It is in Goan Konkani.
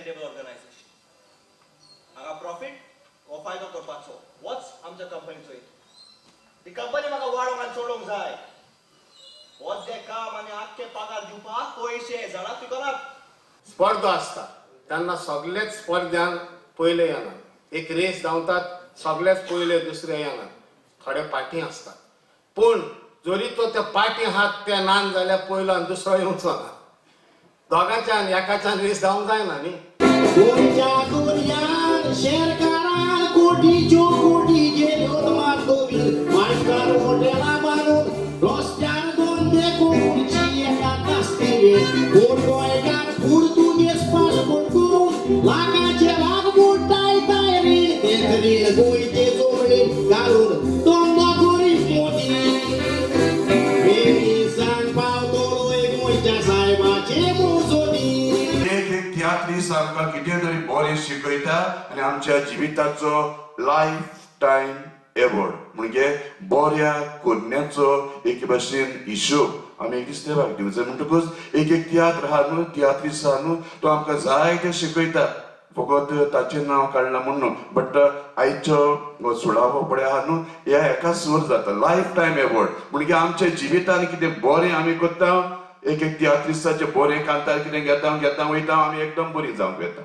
Charitable organisation. हांगा प्रॉफीट हो फायदो करपाचो होच आमच्या कंपनीचो हेतू. ती कंपनी म्हाका वाडोवंक आनी चडोवंक जाय. होच जें काम आनी आख्खे पगार दिवपाक पयशे जाणा ती करात. स्पर्धा आसता तेन्ना सगळेच स्पर्ध्यान पयले येना. एक रेस धांवतात, सगळेच पयले दुसरे येना, थोडे पाटी आसतात. पूण जरी तो त्या पाटी आहात ते नान जाल्यार पयलो आनी दुसरो येवचो ना. दोगांच्यान एकाच्यान रेस धांवंक जायना न्ही. गोंयच्या दुनियान शेरकारान कोटीच्यो कोटी गेल्यो मातोवीर मायकार हॉटेलां बांदून रस्त्यार धंदे करूची एका कास्तेर. कोण गोंयकार पुर्तुगेज पासपोर्ट करून लाखाचे लाख बुडटाय रीण तें रीण गोंयचे जोडणीर घालून धंदो करीत मोदी. वेनिसाक पावतलोय गोंयच्या सायबाचे मुजोनी. एक एक तियात्रीस आमकां कितें तरी बरें शिकयता आनी आमच्या जिविताचो लायफ टायम एवॉर्ड म्हणजे बऱ्या करण्याचो एके भाशेन हिशोब आमी क्रिस्तेवाक दिवचो. म्हणटकूच एक एक तियात्र आहा न्हू, तियात्रीस आहा न्हू, तो आमकां जायतें शिकयता. फकत ताचें नांव काडलां म्हूण न्हू, बट आयचो सुळावो पळय आहा न्हू, ह्या एका सूर जाता लायफ टायम एवॉर्ड. म्हणजे आमच्या जिवितान कितें बरें आमी करता, एक एक तियात्रिस्ताचें बरें कांतार कितें घेता घेता वयता, आमी एकदम बरी जावंक येता.